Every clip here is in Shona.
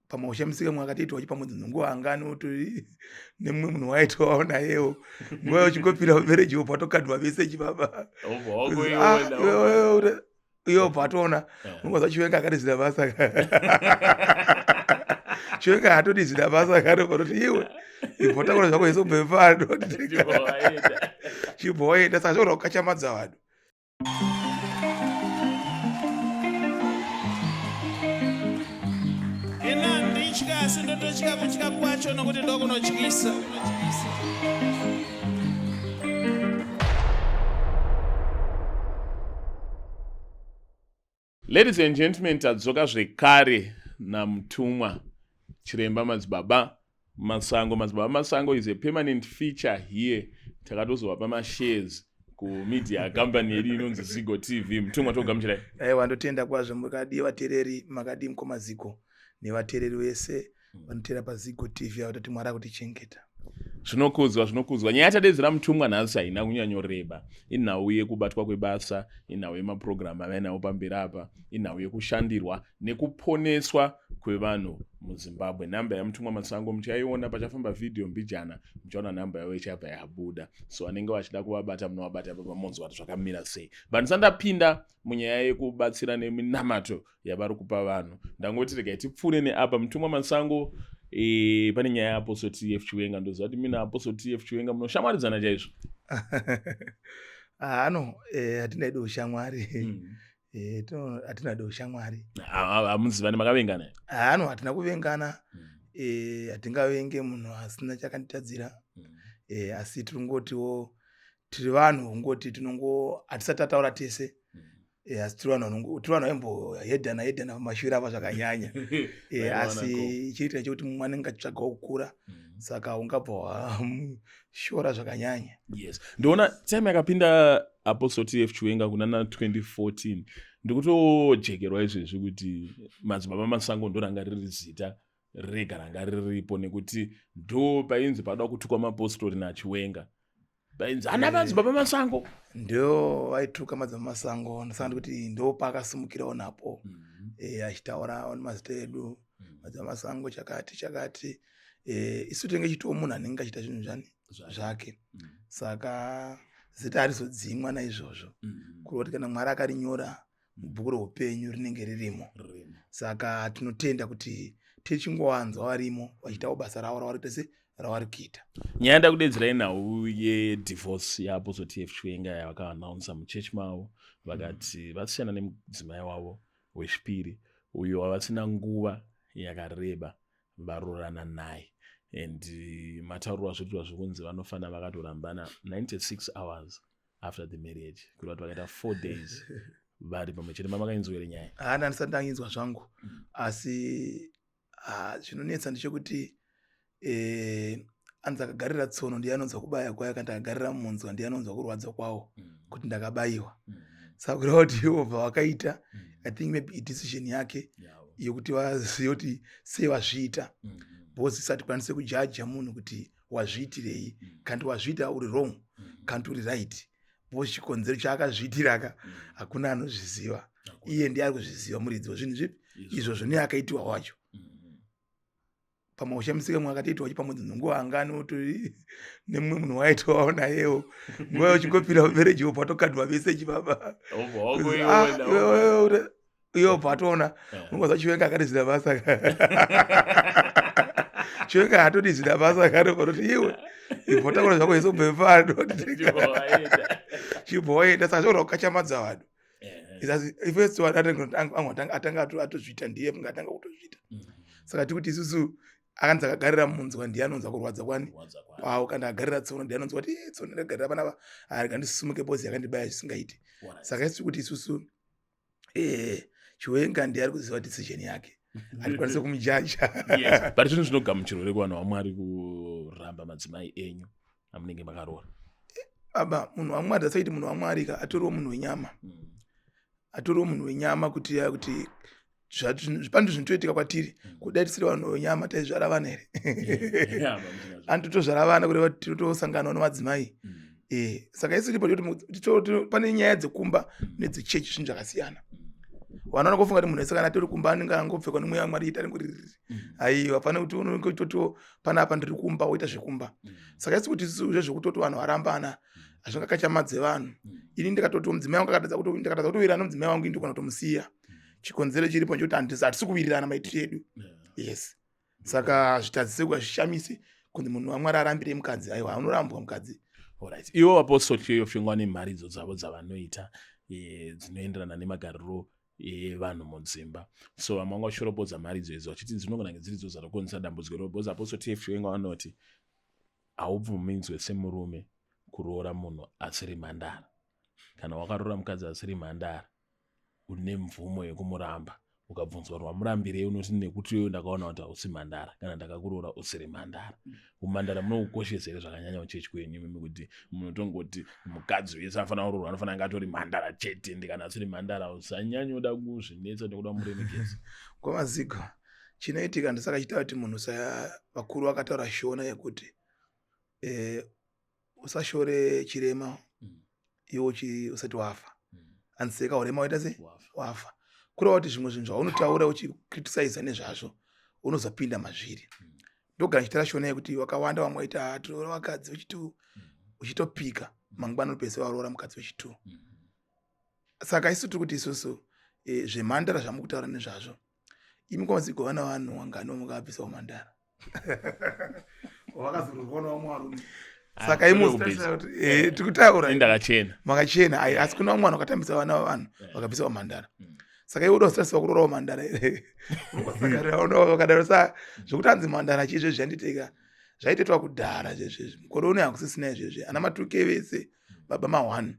Pamwe ushamisika mwe akatoitwa chipa mudzi nguva angani utori nemumwe munhu waitowawo nayewo nguva uchingopinda mumereji wobva watokadwa meseji baba iwe wobva watoona unongoza Chiwenga akati zvina basa. Chiwenga haatodi zvina basa akati panoti iwe ibvotakura zvako isobve pano chibva waenda. Saka zvinoda kukachamadza vanhu. Ini handitya asi ndototya kutya kwacho nokuti ndokunotyisa. Ladies and gentlemen, tadzoka zvekare naMutumwa Chiremba Madzibaba Masango. Madzibaba Masango is a permanent feature here. Takatozovapa mashares kumedia company yedu inonzi Zigo TV. Mutumwa, togamuchirai. Aiwa, ndotenda kwazvo. Makadii vateereri? Makadii mukoma Zigo nevateereri vese vanoteera paZigo TV? Avatoti Mwari akutichengeta. Zvinokudzwa, zvinokudzwa. Nyaya yatadedzera Mutumwa nhasi haina kunyanyoreba. Inhau yekubatwa kwebasa, inhau yemapurogiramu avainawo pamberi apa, inhau yekushandirwa nekuponeswa kwevanhu muZimbabwe. Nhamba yaMutumwa Masango muchaiona pachafamba vhidhiyo mbijana, muchaona nhamba yavo ichabva yabuda. So vanenge vachida kuvabata munovabata papa monzwa kuti zvakamira sei. But ndisati ndapinda munyaya yekubatsira neminamato yavari kupa vanhu, ndangoti regai tipfuure neapa. Mutumwa Masango, pane nyaya yaApostle TF Chiwenga. Ndoziva kuti mina Apostle TF Chiwenga munoshamwaridzana chaizvo. Ano hatina edu ushamwari. Hatina edu ushamwari. Hamuzivani, makavengana? Ano hatina kuvengana. Hatingavenge munhu asina chakanditadzira. Asi tiringotiwo tiri vanhu kungoti tinongo hatisati tataura tese. Asi tiri vanhu tiri vanhu vaimbohedhana hedhana pamashure apa zvakanyanya. Asi chiriita chekuti mumwe anenge achitsvagawo kukura, saka ungabva wamushora zvakanyanya. Yes, ndoona time yakapinda Apostle TF Chiwenga kuna na 2014, ndikutojekerwa izvezvi kuti Madzibaba Masango ndoranga riri zita rega ranga riripo, nekuti ndo painzi pada kutukwa mapostori naChiwenga, painzi ana Madzibaba Masango. Ndo vaituka Madzibaba Masango. Ndosaka ndikuti ndo paakasimukirawo napo. Achitaura nemazita edu, Madzibaba Masango chakati chakati. Isu tinenge chitiwo munhu anenge achiita zvinhu zvani zvake, saka zita harizodzimwa naizvozvo. Kureva kuti kana Mwari akarinyora mubhuku reupenyu rinenge ririmo. Saka tinotenda kuti tichingowanzwa varimo vachiitawo basa ravo ravari kuita se ravari kuita. Nyaya ndakudedzerai nhau yedivorce yaApostle TF Chiwenga yavakaanaunsa muchechi mavo, vakati vasiyana nemudzimai wavo wechipiri uyo wavasina nguva yakareba varoorana naye, and matauriro azvoitwa zvokunzi vanofanira vakatorambana 96 hours after the marriage, kureva kuti vakaita 4 days vari pamwe chete. Mamakainzwa here nyaya? Haana, ndisati ndainzwa zvangu. Asi zvinonetsa ndechekuti anzi akagarira tsono ndiye anonzwa kubaya kwayo, kana akagarira munzwa ndiye anonzwa kurwadza kwawo kuti ndakabayiwa. Saka kureva kuti ivo vakaita, I think maybe idecision yake yekuti vazive kuti sei vazviita, because isati kwanise kujaja munhu kuti wazviitirei. Kanti wazviita uri wrong, kanti uri right, because chikonzero chaakazviitiraka hakuna anozviziva. Iye ndiye ari kuzviziva, muridzi wezvinhu zvipi izvozvo neakaitiwa wacho. Pamwe ushamisika mwe akatoitwa chipa mudzi nguva angani utori nemumwe munhu waitowawo nayewo nguva uchingopinda mumereji wobva watokadwa meseji baba iwe wobva watoona. Unongoza Chiwenga akati zvina basa. Chiwenga haatodi zvina basa akati panoti iwe ibvotakura zvako isobve pano chibva waenda. Saka zvinoda kukachamadza vanhu. First one atanga atozviita ndiye kunge atanga kutozviita. Saka tikuti isusu akanzi akagarira munzwa ndiye anonzwa kurwadza kwani kwawo, kana akagarira tsono ndiye anonzwa kuti tsono ndagarira panapa, arega ndisumuke bozi yakandibaya zvisingaiti. Saka isi kuti isusu Chiwenga ndiye ari kuziva decision yake, hatikwanise kumujaja. Yes, but zvinhu zvinogamuchirwa here kuvanhu vaMwari kuramba madzimai enyu amunenge makaroora? Aba munhu waMwari asaiti munhu waMwari ka, atoriwo munhu wenyama. Atoriwo munhu wenyama kuti kuti pane zvinotoitika kwatiri. Kudai tisiri vanhu venyama taizvara vana here? Anototozvara vana, kureva kuti tinotosanganawo nemadzimai. Saka isu tipo pane nyaya dzekumba nedzechechi, zvinhu zvakasiyana. Vanhu vanongofunga kuti munhu wese kana atori kumba anenge angopfekwa nemweya wamwari ita ringori Aiwa, pane kuti unenge uchitotiwo panapa ndiri kumba woita zvekumba. Saka isi kuti isusu zvezvekutoti vanhu varambana hazvingakachamadze vanhu. Ini ndikatoti mudzimai wangu akatadza kuti ndikatadza kutowirirana nomudzimai wangu, ini ndogona kutomusiya. Chikonzero chiripo nchekuti hatisi kuwirirana maitiro edu. Yes, saka zvitadzise hazvishamisi kunzi munhu wamwari arambire mukadzi. Aiwa, unorambwa mukadzi. Alright. Ivo Apostle Chiyoyo nemharidzo dzavo dzavanoita dzinoenderana nemagariro evanhu mudzimba. So vamwe vanga vachiropodza mharidzo idzo vachiti dzinogona kunge dziridzo dzatokonzesa dambudziko iroro, because Apostle TF Chiwenga vanoti haubvumidzwe semurume kuroora munhu asiri mhandara. Kana wakaroora mukadzi asiri mhandara, une mvumo yekumuramba. Ukabvunzwa kuti wamurambirei, unoti nekuti iwewe ndakaona kuti hausi mhandara kana ndakakuroora usiri mhandara. Umhandara munokukoshesa here zvakanyanya kuchechi kwenyu imimi, kuti munotongoti mukadzi wese anofanira kuroorwa anofanira kunge atori mhandara chete, ndi kana asiri mhandara usanyanyoda kuzvinetsa nekuda kumuremekedza? Kwamazigo, chinoitika ndisaka chiita kuti munhu sa vakuru vakataura Shona yekuti usashore chirema iwe usati wafa. Anziseka urema waita sei? Wafa. Kureva kuti zvimwe zvinhu zvaunotaura uchicriticiza nezvazvo, unozopinda mazviri. Ndogara ndichitaura Shona yekuti wakawanda vamwe vaita atoora vakadzi vechitu, uchitopika mangwana unopedzisira waroora mukadzi wechitu. Saka isu tiri kuti isusu zvemhandara zvamukutaura nezvazvo, imi kwamazigo vana vanhu wangani vamukabvisa umhandara wakazororwa navamwe varume? Saka imi tikutaura Ndakachena. Makachena, ai, asi kuna vamwe vanhu vakatambisa vana vavanhu vakabvisa umhandara. Saka iwe uda kuroora umhandara here? Vakadaro. Sa zvokuti hanzi mhandara chiizvezvi zvanditeka zvaitoitwa kudhara zvezvezvi. Mukore uno hakusisina izvezvi, ana matuke vese baba ma1.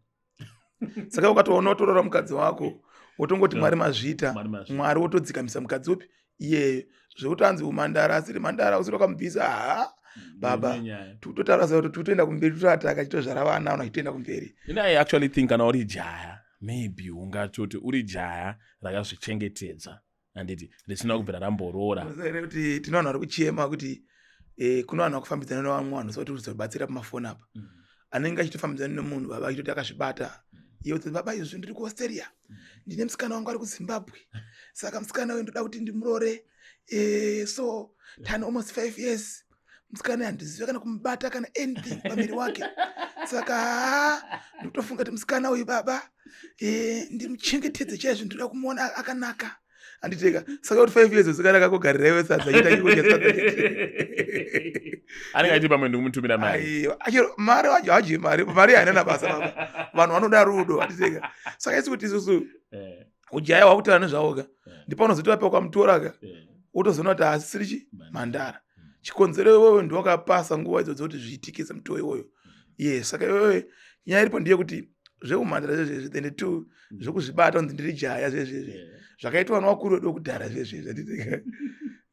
Saka ukatoona watorora mukadzi wako, wotongoti Mwari mazviita. Mwari mazviita. Mwari wotodzikamisa mukadzi upi iyeyo. Zvekuti hanzi umhandara asiri mhandara usiri wakamubvisa, ha baba. Nenyaya. Tikutotaura sa kuti tikutoenda kumberi, totoataka chitozvara vana vanhu vachitoenda kumberi. Ini I actually think kana uri jaya, maybe ungatoti uri jaya rakazvichengetedza, handiti, risina kubvira ramboroora. Unoziva here kuti tine vanhu vari kuchema kuti kune vanhu vakufambidzana nevamwe vanhu sekuti kuzobatsira pamafoni apa, anenge achitofambidzana nemunhu baba achitoti akazvibata iye kuti baba izvozvi ndiri kuAustralia, ndine musikana wangu ari kuZimbabwe, saka musikana uyu ndoda kuti ndimurore. So tane almost 5 years, musikana handizive kana kumubata kana anything pamiri wake, saka haa ndikutofunga kuti musikana uyu baba ndimuchengetedze chaizvo, ndinoda kumuona akanaka, handiteka. Saka kuti 5 years musikana akakugarira iwe sadza, chiita chikudya sadza chete. Anenge achiti pamwe ndikumutumira mari. Aiwa, achero mari wacho haji mari, mari haina nabasa baba, vanhu vanoda rudo, handiteka. Saka isi kuti isusu ujaya hwakutaura nezvawo ka, ndipo unozotora pa ukamutora ka, wotozoona kuti haasisiri chi mhandara. Chikonzero iwewe ndiwakapasa nguva idzodzo kuti zviitike semutoo iwoyo. Ye, saka iwewe nyaya iripo ndeyekuti zveumhandara zvezvezvi, then two zvekuzvibata kunzi ndiri jaya zvezvezvi zvakaitwa nevakuru vedu vekudhara zvezvezvi, handiteka.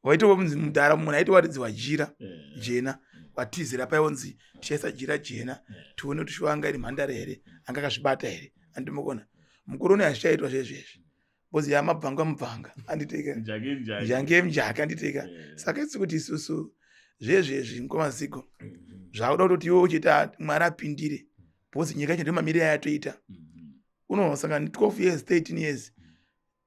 Waitova munzi mudhara munhu aitowaridzwa jira jena, watizira paionzi tichaisa jira jena tione kuti shuwa anga iri mhandara here, anga akazvibata here, handimukona. Mukuru uno hazvichaitwa zvezvezvi because yamabvanga mubvanga, handiteka. Njake njake. Njange mujaka, handiteka. Saka isi kuti isusu zvezvezvi mukomaziko zvakuda kutoti iwe uchiita Mwari apindire, because nyika yacho ndomamiriro ayatoita. Unonosangana ne 12 years, 13 years,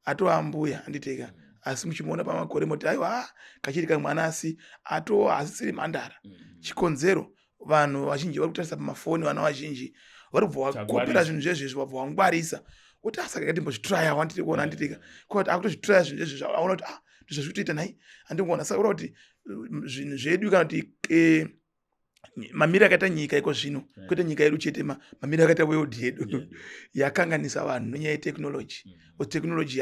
atova mbuya, handiteka. Asi muchimuona pamakore moti aiwa kachiri kamwana, asi ato asisiri mhandara. Chikonzero vanhu vazhinji vari kutarisa pamafoni, vana vazhinji vari kubva vakopera zvinhu zvezvezvi, vabva vangwarisa kuti asaka katimbozvitraya wandiri kuona, handitika, kuti akutozvitraya zvinhu zvezvezvi, aona kuti ah, ndizvo zvikutoita nhai, handingoona. Saka kuda kuti zvinhu zvedu kana kuti mamiriro akaita nyika iko zvino, kwete nyika yedu chete, mamiriro akaita world yedu yakanganisa vanhu nenyaya yetechnology. Technology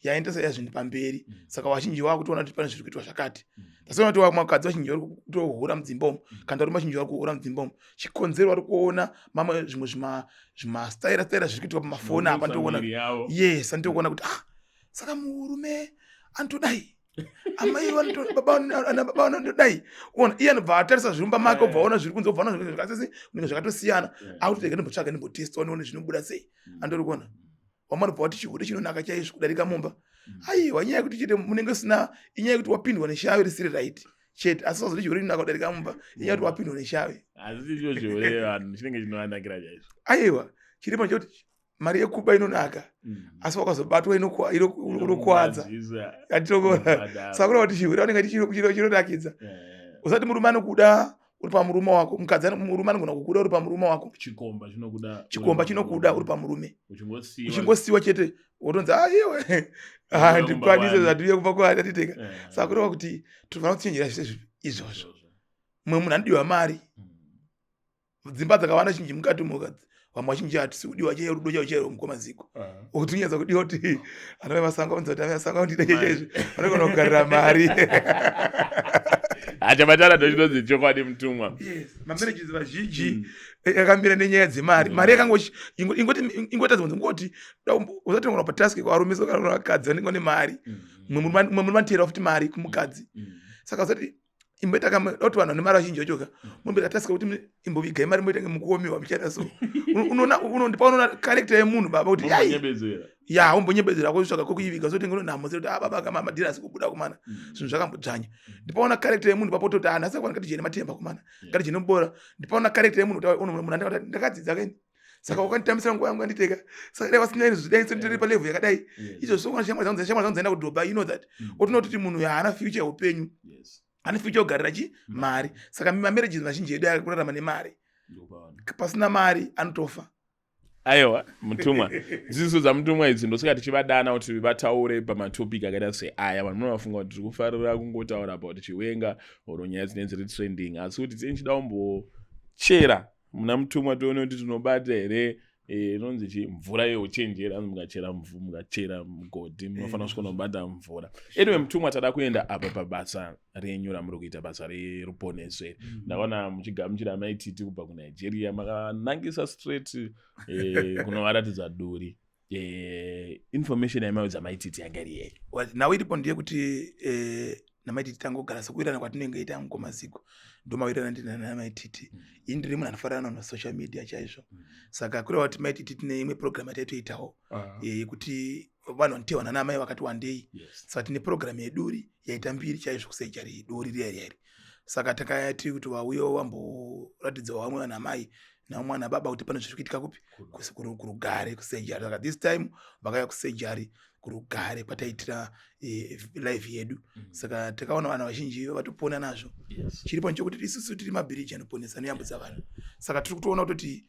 yaendesa yazvinhu pamberi. Saka vazhinji vakutoona kuti pane zviri kuitwa zvakati. Tasoona kuti vakadzi vazhinji vari kutohura mudzimba umu, kana varume vazhinji vari kuhura mudzimba umu. Chikonzero vari kuona mamwe zvimwe zvimastaira staira zviri kuitwa pamafoni apa. Ndikuona, yes, andikuona kuti ah, saka murume anotodai, amai baba vanotodai. Ona iye anobva atarisa zviri mumba make, obva aona zviri kunze, obva aona zvakasese unenge zvakatosiyana. Akuti rega ndimbotsvaga, ndimbotesta, nione zvinobuda sei. Andori kuona vamwe vanobva vati chihure chinonaka chaizvo kudarika mumba. Aiwa, nyaya yekuti chete munenge usina, inyaya yekuti wapindwa neshavi risiri right chete. Asi wazoti chihure chinonaka kudarika mumba, inyaya yekuti wapindwa neshavi. Asi icho chihure vanhu chinenge chinovanakira chaizvo. Aiwa, chiripo ndechekuti Mari yekuba inonaka, asi wakazobatwa inokwadza. Atitokona saka kureva kuti chihure anenge chinonakidza. Usati murume anokuda uri pamurume wako, mukadzi, murume anogona kukuda uri pamurume wako. Chikomba chinokuda uri pamurume, uchingosiwa chete wotonzi aiwe, handikwanise zvandiriye kubva kwaari atiteka. Saka kureva kuti tinofanira kuchenjera zvese izvozvo. Mumwe munhu anodiwa mari. Dzimba dzakawanda zhinji mukati umo, vamwe vazhinji hatisi kudiwa chaiyo, rudo chaiwo chaiwo mukomaziko utinyatsa kudiwa kuti ana vemasango vanzi kuti ana vemasango ndida chaizvo, vanogona kugarira mari. Hachabatana ndochinonzi chokwadi, mutumwa. Yes, mamarriages vazhinji akamira nenyaya dzemari. Mari yakangoti ingoita dzimwe ngoti usati unogona patask kuvarume so kana vakadzi vanenge vane mari. Mumwe murume anoteera futi mari kumukadzi. Saka usati imboita kama kuti vanhu vane mari vazhinji vachoka mumboita task kuti imbovigai mari, mboita mukuomiwa muchaita so unoona unondipa unoona character yemunhu baba kuti yai ya umbonyebedzera kutsvaka kwekuiviga so tenge unonhamo kuti ah baba kama madhiri asi kubuda kumana zvinhu zvakambodzvanya. Ndipaona character yemunhu papo toti ah nhasi akwana ngatijene matemba kumana, ngatijene mubora. Ndipaona character yemunhu kuti munhu ndakadzidza kaini, saka wakanditambisira nguva yangu yanditeka, saka dai vasina izvi dai ndiri palevel yakadai. Izvo so shamwari dzangu, shamwari dzangu dzaenda kudhobha, you know that otoona kuti munhu haana future yeupenyu, ane future yekugarira chi mari. Saka mamarriages mazhinji edu ari nemari, pasina mari anotofa. Aiwa mutumwa, dzidziso dzamutumwa idzi ndosaka tichivadana kuti vataure pamatopic akaita seaya. Vanhu munovafunga kuti tiri kufarira kungotaura about Chiwenga or nyaya dzinenge dziri trending, asi kuti tinenge tichida kumbochera muna mutumwa tione kuti tinobata here inonzi chi mvura yeuchenjeri. Anzi mukachera mukachera mugodhi munofanira kusvika unobata mvura. Anyway, mutumwa, tada kuenda apa pabasa renyu ramuri kuita, basa reruponeso iri. Ndakaona muchigamuchira Maititi kubva kuNigeria, makanangisa straight kunovaratidza duri. Information yaimaudza Maititi yanga iri yei? Nhau iripo ndeyekuti naMaititi tangogara sekuwirirana kwatinenge ita mukomaziko, ndomawirirana ndina naMaititi. Ini ndiri munhu anofarira nasocial media chaizvo. Saka kureva kuti Maititi tine imwe program yataitoitawo yekuti vanhu vanotewa nana amai vakati wandei. Saka tine program yeduri yaita mbiri chaizvo kusejari, duri riya riya iri. Saka takati kuti vauyewo vamboratidzawo vamwe vana amai navamwe vana baba kuti pane zviri kuitika kupi, kuRugare kusejari. Saka this time vakauya kusejari kuRugare kwataitira live yedu. Saka takaona vanhu vazhinji vatopona nazvo. Chiripo nechekuti isusu tiri mabhiriji anoponesa, anoyambudza vanhu. Saka tiri kutoona kutoti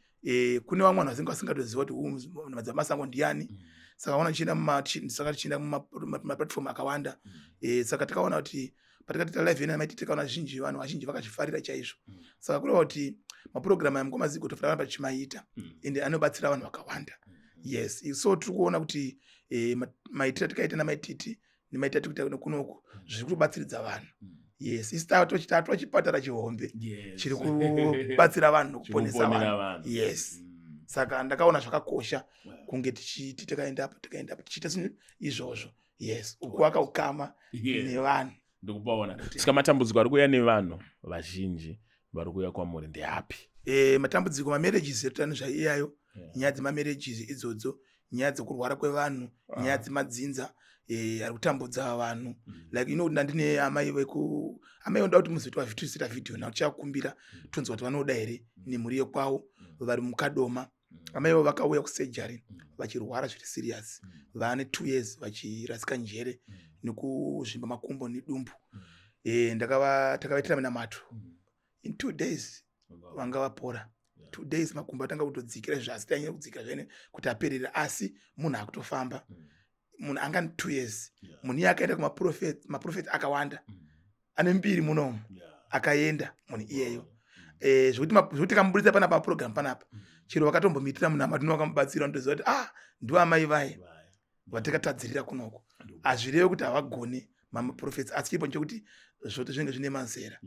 kune vamwe vanhu vasinga vasingatoziva kuti madzamasango ndiani. Saka ona tichienda, saka tichienda mumaplatform akawanda. Saka takaona kuti patakatiita live yena maiti, takaona zhinji vanhu vazhinji vakazvifarira chaizvo. Saka kureva kuti mapurogiramu aya mukomazigo tofanira kuramba tichimaita, ende anobatsira vanhu vakawanda. Yes, so tiri kuona kuti maitiro atikaita naMaititi nemaitiro atiri kuita kunoku zviri kutobatsiridza vanhu. Yes, isi tatova chipatara chihombe chiri kubatsira vanhu nokuponesa vanhu. Yes. Saka ndakaona zvakakosha kunge tichiti takaenda apa, takaenda apa, tichiita zvinhu izvozvo. Yes, ukuvaka ukama nevanhu. Ndikupaona. Saka matambudziko ari kuuya nevanhu vazhinji vari kuuya kwamuri ndeapi? Matambudziko mamarriages etutano zvaiyayo, nyaya dzemamarriages idzodzo, nyaya dzekurwara kwevanhu, nyaya dzemadzinza ari kutambudza vanhu. Like ndandine amai veku amai vanoda kuti muzoitwa tizoita vhidhiyo nao, tichakumbira tonzwa kuti vanoda here nemhuri yekwavo vari muKadoma. Amai vavo vakauya kusejari vachirwara zviri serious, vane 2 years vachirasika njere nekuzvimba makumbo nedumbu. Takavaitira minamato, in 2 days vanga vapora. 2 days makumbo atanga kutodzikira zvasi, tanyanya kudzikira zvene kuti aperere, asi munhu akutofamba. Munhu anga 2 years, munhu iye akaenda kumaprofeti akawanda ane mbiri munomu. Akaenda munhu iyeyo zvekuti tikamuburitsa panapa paprogram panapa, chero vakatombomuitira munamato vakamubatsira, vanotoziva kuti ah, ndivo amai vaye vatakatadzirira kunoko. Hazvirevi kuti havagoni mamaprofets, asi chiripo nchekuti zvoto zvinenge zvine mazera.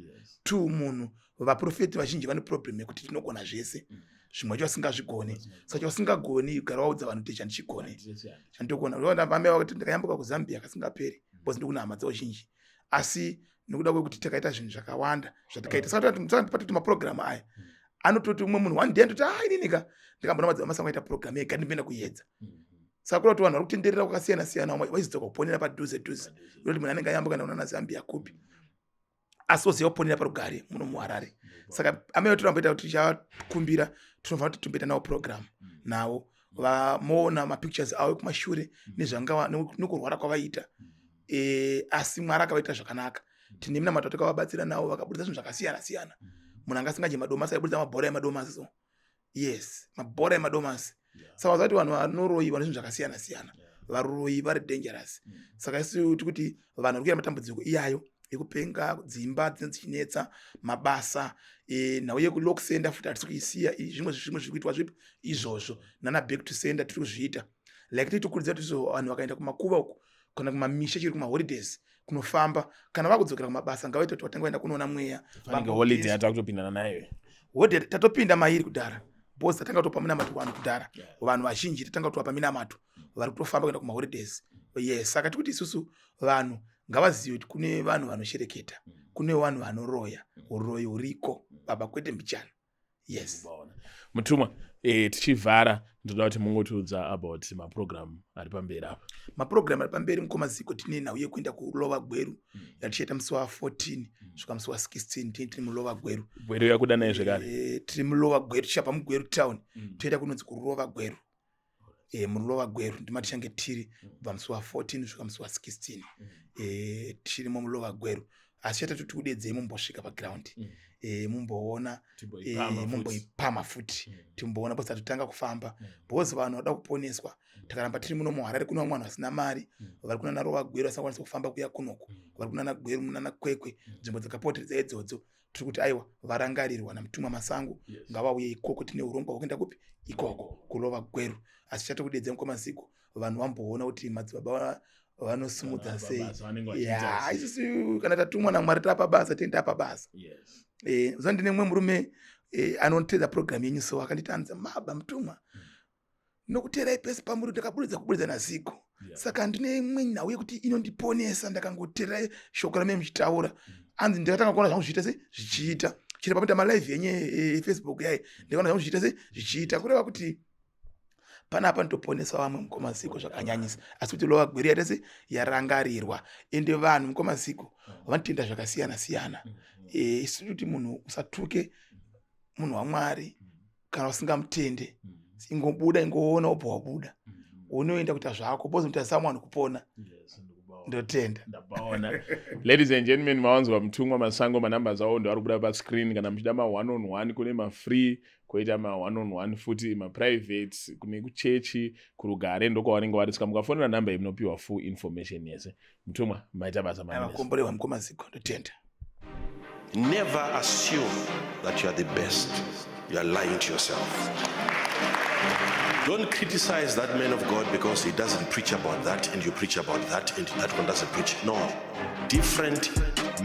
Two, munhu vaprofeti vazhinji vane problem yekuti tinogona zvese, zvimwe vacho vasingazvigoni. Saka chavasingagoni, gara waudza vanhu kuti chandichigone, chanditogona. Vamai vakati ndakayambuka kuZambia kasingaperi because ndikuna hama dzavo zhinji, asi nekuda kwekuti takaita zvinhu zvakawanda zvatakaita, saka patoti mapurogiramu aya anototi umwe munhu one day andoti ah, ininika ndikambona madzibaba masango aita purogiramu yega, ndimboenda kuyedza. Saka kuda kuti vanhu vari kutenderera kwakasiyana siyana vaizodzoka kuponera padhuze dhuze, nekuti munhu anenge ayambuka naunana Zambia kupi, asi oziva kuponera paRugare muno muHarare. Saka amai vatoramboita kuti tichakumbira, tinofanira kuti timboita nawo program navo. Vamoona mapictures avo ekumashure nezvanga nekurwara kwavaita. Asi Mwari akavaita zvakanaka. Tine minamato takavabatsira navo, vakabudisa zvinhu zvakasiyana siyana. Munhu anga asingadye madomasi aibudisa mabhora emadomasi. So yes, mabhora emadomasi. Saka vazati vanhu vanoroyiwa nezvinhu zvakasiyana siyana, varoyi vari dangerous. Saka isu tikuti vanhu vari kuita matambudziko iyayo ekupenga, dzimba dzinenge dzichinetsa, mabasa, nhau yekulock sender futi hatisi kuisiya. Zvimwe zvimwe zviri kuitwa zvipi izvozvo nana back to sender tiri kuzviita. Like titokurudzira kuti izvo vanhu vakaenda kumakuva uku kana kumamisha, chiri kumaholidays kunofamba, kana vakudzokera kumabasa, ngavaite kuti vatange vaenda kunoona mweya. Panenge holiday yatakutopindana nayo. Holiday tatopinda mairi kudhara because tatanga kutopa minamato kuvanhu kudhara. Vanhu vazhinji tatanga kutovapa minamato, vari kutofamba kuenda kumaholidays. Yes, saka tikuti isusu vanhu ngavazive kuti kune vanhu vanoshereketa, kune vanhu vanoroya. Uroyi huriko baba, kwete mbichana. Yes. Mutumwa, tichivhara ndoda kuti mungotiudza about maprogram ari pamberi apa. Maprogram ari pamberi, mukoma Ziko, tine nhau yekuenda kuLower Gweru yatichaita musi wa14 svika musi wa16. Tine tiri muLower Gweru. Gweru yakuda naye zvekare. Tiri muLower Gweru, tichabva muGweru town, toenda kunonzi kuLower Gweru. MuLower Gweru ndima tichange tiri kubva musi wa14 kusvika musi wa16. Tirimo muLower Gweru, asi chata toti kudedzei mumbosvika paground, mumboona, mumboipama futi, timboona because tatotanga kufamba, because vanhu vada kuponeswa. Takaramba tiri muno muHarare, kune vamwe vanhu vasina mari vari kunana Lower Gweru vasingakwanisi kufamba kuya kunoku, vari kunana Gweru, munana Kwekwe, nzvimbo dzakapoteredza idzodzo. Tiri kuti aiwa, varangarirwa namutumwa Masango ngavauye ikoko. Tine urongwa hwekuenda kupi ikoko kuLower Gweru, asi chatokudedza, mukoma Ziko, vanhu vamboona kuti madzibaba vanosumudza sei. Ya, isusu kana tatumwa naMwari tapa basa, tini tapa basa. Zuva ndine mumwe murume anotedza program yenyu, so akanditi anzi, "Maba mutumwa, nokuteerai pese pamuri, ndakaburidza kuburidza naZiko. Saka ndine imwe nhau yekuti inondiponesa, ndakangoteerai shoko ramene muchitaura." Anzi, "Ndakatanga kuona zvangu zvichiita se zvichiita chero pamuita malive yenyu eFacebook yai, ndikaona zvangu zvichiita se zvichiita." Kureva kuti panapa nditoponesa vamwe, mukoma Ziko, zvakanyanyisa. Asi kuti Lower Gweru yaita se yarangarirwa, ende vanhu, mukoma Ziko, vanotenda zvakasiyana siyana. Isu kuti munhu usatuke munhu waMwari kana usingamutende. Ingobuda, ingoona, wobva wabuda, unoenda kuita zvako because unoita someone kupona. Ndotenda. Ndapaona. Ladies and gentlemen, mawanzwa mutumwa Masango. Manumbers avo ndo ari kubuda pascreen kana muchida ma1 on 1. Kune mafree, kwoita ma1 on 1 futi, maprivate, kune kuchechi kuRugare ndokwavanenge vari. Saka mukafonera namba iyi munopiwa full information yese. Mutumwa, maita basa. Makomborerwa, mukoma Ziko, ndotenda. Never assume that you are the best. You are lying to yourself. Don't criticize that man of God because he doesn't preach about that and you preach about that and that one doesn't preach. No. Different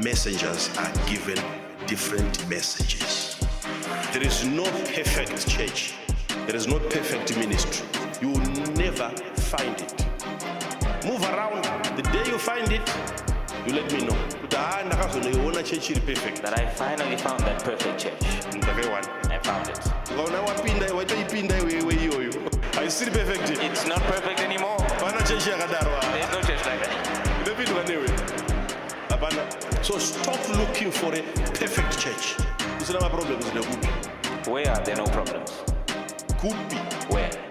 messengers are given different messages. There is no perfect church. There is no perfect ministry. You will never find it. Move around. The day you find it, you let me know. Kuti ha, ndakazonoiona chechi iri perfect. That I finally found that perfect church. Ndakaiwana. I found it. Ukaona wapinda, waitoipinda iwewe, iyoyo haisiri perfect. It's not perfect anymore. Pana chechi yakadaro? There's no church like that. Inopindwa newe hapana. So stop looking for a perfect church. Isina maproblems ndekupi? Where are there no problems? Kupi? Where?